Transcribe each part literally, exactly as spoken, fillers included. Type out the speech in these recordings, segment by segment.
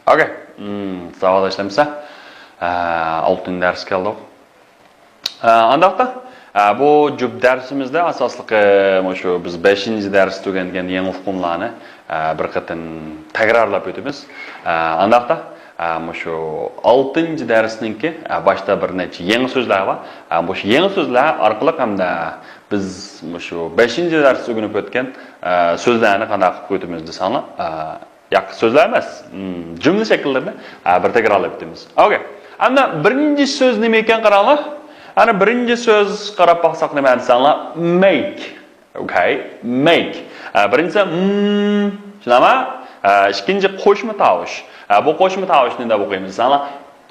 ئوكەي. مم، ساۋاقداشلىرىمىز، ئە، ئالتىنچى دەرسكە كەلدۇق. ئە، ئانداقتا، ئە، بۇ جۈپ دەرسىمىزدە ئاساسلىقى مۇشۇ بىز بەشىنچى دەرستە ئۆگەنگەن يېڭى ئۇقۇملارنى، ئە، بىر قېتىم تەكرارلاپ ئۆتىمىز. ئە، ئانداقتا، ئە، مۇشۇ ئالتىنچى دەرسنىڭكى، ئە، باشتا بىر نەچچە يېڭى سۆزلەر بار. ئە، مۇشۇ يېڭى سۆزلەر ئارقىلىق ھەمدە بىز مۇشۇ بەشىنچى دەرستە ئۆگىنىپ ئۆتكەن، ئە، سۆزلەرنى قانداق قىلىپ ئۆتىمىز دېسەڭلار، ئە، ياق، سۆزلەر ئەمەس. مم، جۈملە شەكىللىرىنى، ئە، بىر تەكرارلاپ ئۆتىمىز. ئوكەي. ئەمدى بىرىنچى سۆز نېمە ئىكەن قاراڭلار. ئەنە بىرىنچى سۆز قاراپ باقساق نېمە دېسەڭلار، مەيك. ئوكەي، مەيك. ئە، بىرىنچىسى، مم، شۇنداقمۇ؟ ئە، ئىككىنچى قوشما تاۋۇش. ئە، بۇ قوشما تاۋۇشنى نېمە دەپ ئوقۇيمىز دېسەڭلار،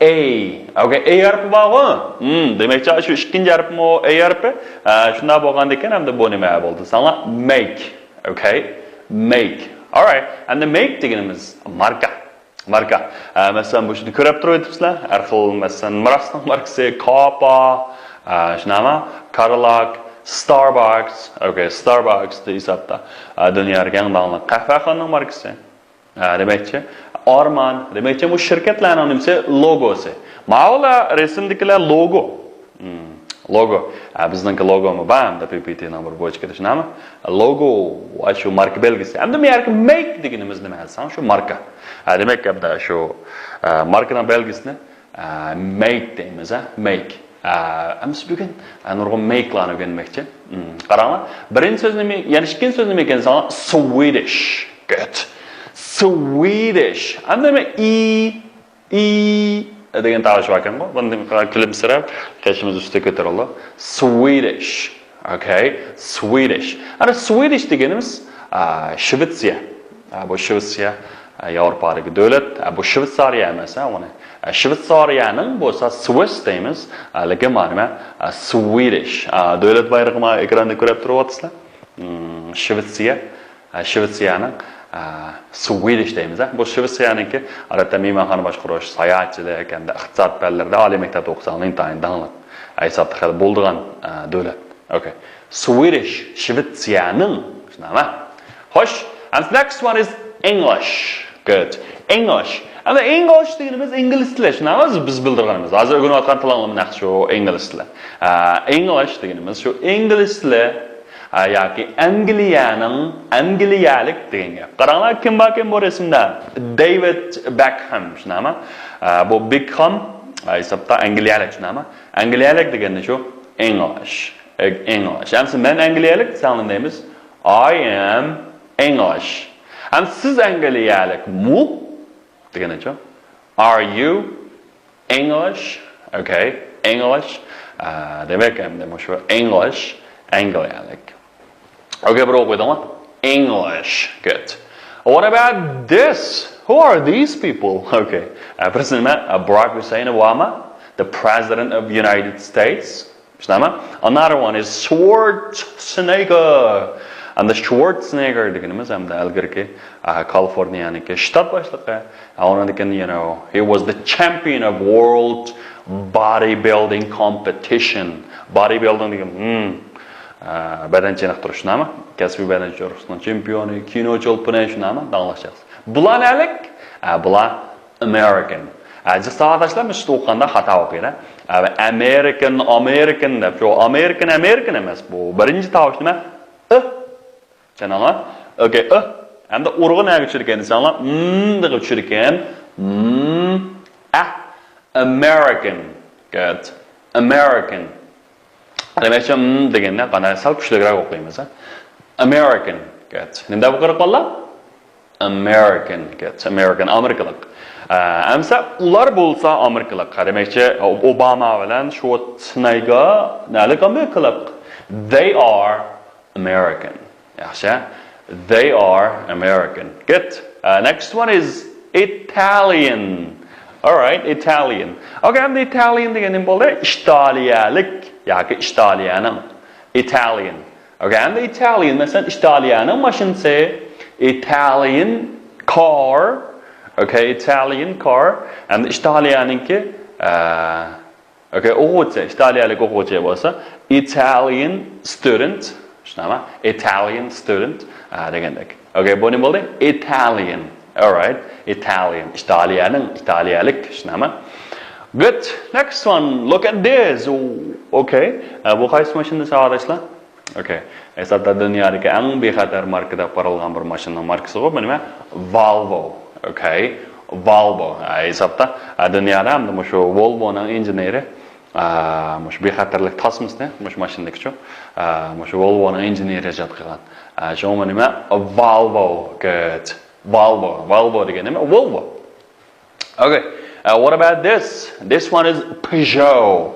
ئەي. ئوكەي، ئەي ھەرپى بارغۇ؟ مم، دېمەكچى، شۇ ئىككىنچى ھەرپمۇ ئەي ھەرپى. ئە، شۇنداق بولغاندىكىن ئەمدى بۇ نېمە بولدى دېسەڭلار، مەيك. ئوكەي، مەيك. ئالرايت. ئەمدى مەيك دېگىنىمىز ماركا. ماركا. ئە، مەسىلەن، بۇ يەردە كۆرۈپ تۇرۇۋېتىپسىلەر. ھەر خىل، مەسىلەن، مىراسنىڭ ماركىسى، كاپا، ئە، شۇنداقمۇ؟ كادىلاك، ستارباكس. ئوكەي، ستارباكس ھېسابتا، ئە، دۇنيادىكى ئەڭ داڭلىق قەھۋەخانىنىڭ ماركىسى. ئە، دېمەكچى، ئارمان. دېمەكچى، بۇ شىركەتلەرنىڭ نېمىسى؟ لوگوسى. ماۋۇلار رەسىمدىكىلەر لوگو. مم، لوگو. ئە، بىزنىڭكى لوگومۇ بار، ئەمدى پى پى تىنىڭ بىر بوچكىدا شۇنداقمۇ؟ لوگو، ۋە شۇ ماركا بەلگىسى. ئەمدى بۇ يەردىكى مەيك دېگىنىمىز نېمە دېسەڭ، شۇ ماركا. ئە، دېمەك، ئەمدى شۇ، ئە، ماركىنىڭ بەلگىسىنى، ئە، مەيك دەيمىز، ھە؟ مەيك. ئە، ئەمدى بۈگۈن، ئە، نۇرغۇن مەيكلارنى ئۆگەنمەكچى. مم، قاراڭلار. بىرىنچى سۆز نېمە، يەنى ئىككىنچى سۆز نېمە ئىكەن دېسەڭلار، سۋىدىش. گۇد. سۋىدىش. ئەمدى نېمە؟ ئى، ئى دېگەن تاۋۇش باركەنغۇ. بۇنى كۈلۈمسىرەپ، قېشىمىز ئۈستىگە كۆتۈرۈلدى. سۋىدىش. ئوكەي، سۋىدىش. ئەنە سۋىدىش دېگىنىمىز، ئا، شۋېتسىيە. ئا، بۇ شۋېتسىيە، ئا، ياۋروپادىكى دۆلەت. ئا، بۇ شۋېتسارىيە ئەمەس، ھە، ئۇنى. ئا، شۋېتسارىيەنىڭ بولسا سۋىس دەيمىز. ئا، لېكىن مانا نېمە؟ ئا، سۋىدىش. ئا، دۆلەت بايرىقى مانا ئېكراندا كۆرۈپ تۇرۇۋاتىسىلەر. مم، شۋېتسىيە. ئە، شۋېتسىيەنىڭ، ئە، سۋىدىش دەيمىز، ئە. بۇ شۋېتسىيەنىڭكى، ئادەتتە، مېھمانخانا باشقۇرۇش، ساياھەتچىلىك ھەمدە ئىقتىساد پەنلىرىدە ئالىي مەكتەپتە ئوقۇساڭلار ئىنتايىن داڭلىق ھېسابتا خېلى بولىدىغان، ئە، دۆلەت. ئوكەي. سۋىدىش، شۋېتسىيەنىڭ. شۇنداقمۇ؟ خوش. And the next one is English. Good. English. ئەمدى ئىنگلىش دېگىنىمىز ئىنگلىز تىلى. شۇنداقمۇ؟ بىز بىلدۈرگىنىمىز. ھازىر ئۆگىنىۋاتقان تىلىڭلارمۇ نەق شۇ ئىنگلىز تىلى. ئە، ئىنگلىش دېگىنىمىز شۇ ئىنگلىز تىلى. ئە، ياكى ئەنگلىيەنىڭ، ئەنگلىيەلىك دېگەن گەپ. قاراڭلار، كىم باركەن بۇ رەسىمدە؟ دېۋىد بېكخام، شۇنداقمۇ؟ ئە، بۇ بېكخام، ئە، ھېسابتا ئەنگلىيەلىك، شۇنداقمۇ؟ ئەنگلىيەلىك دېگەننى شۇ ئىنگلىش. ئىنگلىش. ئەمسە مەن ئەنگلىيەلىك دېسەڭلار دەيمىز. I am English. ئەمسە سىز ئەنگلىيەلىكمۇ؟ دېگىنىچۇ؟ Are you English? Okay, English. ئە، دېمەك، ئەمدى مۇشۇ English، ئەنگلىيەلىك. Okay، بىر ئوقۇيدىڭمۇ؟ English. Good. What about this? Who are these people? Okay. ئە، بىرسى نېمە؟ ئە، Barack Hussein Obama, the president of United States. شۇنداقمۇ؟ Another one is Schwarzenegger. ئەمدى Schwarzenegger دېگىنىمىز ئەمدى ئىلگىرىكى، ئە، كالىفورنىيەنىڭكى شتات باشلىقى. ئۇنىڭدىن كېيىن، you know, he was the champion of world bodybuilding competition. Bodybuilding دېگەن، مم، ئە، بەدەن چېنىقتۇرۇش، شۇنداقمۇ؟ كەسپىي بەدەن چېنىقتۇرۇشنىڭ چېمپىيونى، كىنو چولپىنى، شۇنداقمۇ؟ داڭلىق شەخس. بۇلار نەلىك؟ ئە، بۇلار American. ئە، جىق ساۋاقداشلار، مۇشۇ ئوقۇغاندا خاتا ئوقۇيدۇ. ئە، American، American دەپ، شۇ American، American ئەمەس بۇ. بىرىنچى تاۋۇش نېمە؟ ئى. چۈشەندىڭلار؟ Okay، ئى. ئەمدى ئۇرغۇ نەگە چۈشىدىكەن دېسەڭلار، مم دېگە چۈشىدىكەن. مم. ئە. American. Good. American. دېمەكچى، مم دېگەندە قانداق سەل كۈچلۈكرەك ئوقۇيمىز، ھە؟ American. Good. نېمە دەپ ئوقۇيدۇق بالىلار؟ American. Good. American. ئامېرىكىلىق. ئە، ئەمسە ئۇلار بولسا ئامېرىكىلىق. دېمەكچى، ئوباما بىلەن شۋارتسنېگگېر نەلىك ئامېرىكىلىق. They are American. ياخشى. They are American. Good. Uh, next one is Italian. All right, Italian. Okay, ئەمدى Italian دېگەن نېمە بولدى؟ ئىتالىيەلىك ياكى ئىتالىيەنىڭ. Italian. Okay, ئەمدى Italian، مەسىلەن، ئىتالىيەنىڭ ماشىنىسى. Italian car. Okay, Italian car. ئەمدى ئىتالىيەنىڭكى، ئە، Okay، ئوقۇغۇچى، ئىتالىيەلىك ئوقۇغۇچى بولسا، Italian student، شۇنداقمۇ؟ Italian student، ئا، دېگەندەك. Okay، بۇ نېمە بولدى؟ Italian. Alright. Italian. ئىتالىيەنىڭ، ئىتالىيەلىك، شۇنداقمۇ؟ Good. Next one. Look at this. Okay. ئە، بۇ قايسى ماشىنا دېسە، ئاداشلار؟ Okay. ھېسابتا دۇنيادىكى ئەڭ بىخەتەر ماركا دەپ قارالغان بىر ماشىنىنىڭ ماركىسىغۇ، بۇ نېمە؟ Volvo. Okay. Volvo. ئە، ھېسابتا، ئە، دۇنيادا ھەمدە مۇشۇ Volvoنىڭ ئىنژېنېرى، ئە، مۇشۇ بىخەتەرلىك تاسمىسىنى مۇشۇ ماشىنىدىكىچۇ، ئە، مۇشۇ Volvoنىڭ ئىنژېنېرى ئىجاد قىلغان. ئە، شۇڭا نېمە؟ Volvo. Good. Volvo. Volvo دېگەن نېمە؟ Volvo. Okay. Uh, what about this? This one is Peugeot.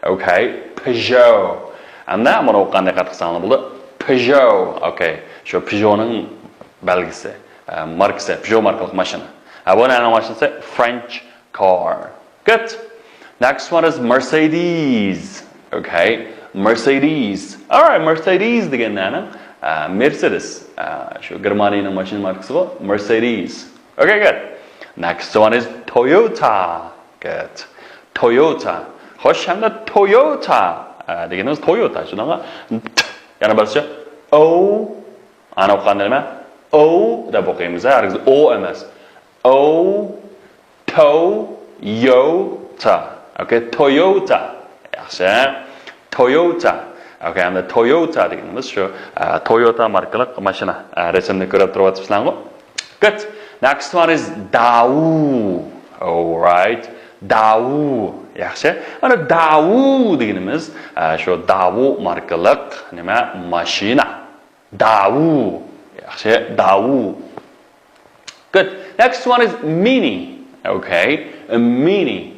Okay, Peugeot. ئەمدى مانا ئوقۇغاندا دىققەت قىلساڭلار بولىدۇ. Peugeot. Okay. شۇ Peugeotنىڭ بەلگىسى، ئە، ماركىسى، Peugeot ماركىلىق ماشىنا. ھە، بۇ نەنىڭ ماشىنىسى؟ French car. Good. Next one is Mercedes. Okay. Mercedes. Alright, Mercedes دېگەن نەنىڭ؟ ئە، Mercedes. ئە، شۇ گېرمانىيەنىڭ ماشىنا ماركىسى بۇ. Mercedes. Okay, good. Next one is Toyota. Good. Toyota. خوش، ھەمدە Toyota. ئە، دېگىنىمىز Toyota. شۇنىڭغا ت، يەنە بىرسى O. ئەنە ئوقۇغاندا نېمە؟ O دەپ ئوقۇيمىز، ھە؟ ھەرگىز O ئەمەس. O، Toyota. Okay, Toyota. ياخشى. Toyota. Okay, ھەمدە Toyota دېگىنىمىز شۇ، ئە، Toyota ماركىلىق ماشىنا. ئە، رەسىمنى كۆرۈپ تۇرۇۋاتىسىلەرغۇ؟ Good. Next one is Daewoo. Alright. Daewoo. ياخشى. ئەنە Daewoo دېگىنىمىز، ئە، شۇ Daewoo ماركىلىق نېمە؟ ماشىنا. Daewoo. ياخشى. Daewoo. Good. Next one is Mini. Okay. Mini.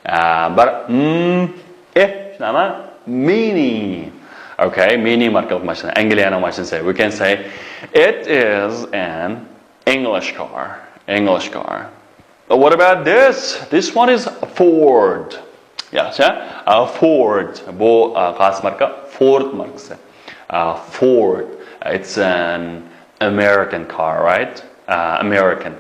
ئە، بىر M، E، شۇنداقمۇ؟ Mini. Okay, Mini ماركىلىق ماشىنا. ئەنگلىيەنىڭ ماشىنىسى. We can say it is an English car. English car. What about this? This one is Ford. ياخشى. ئە، Ford. بۇ، ئە، قايسى ماركا؟ Ford ماركىسى. ئە، Ford. It's an American car, right? ئە، American.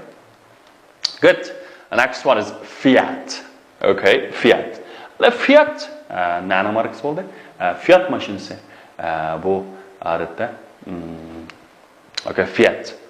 Good. The next one is Fiat. Okay, Fiat. لە، Fiat، ئە، نەنىڭ ماركىسى بولدى؟ ئە، Fiat ماشىنىسى. ئە، بۇ، ئادەتتە، م، okay, Fiat.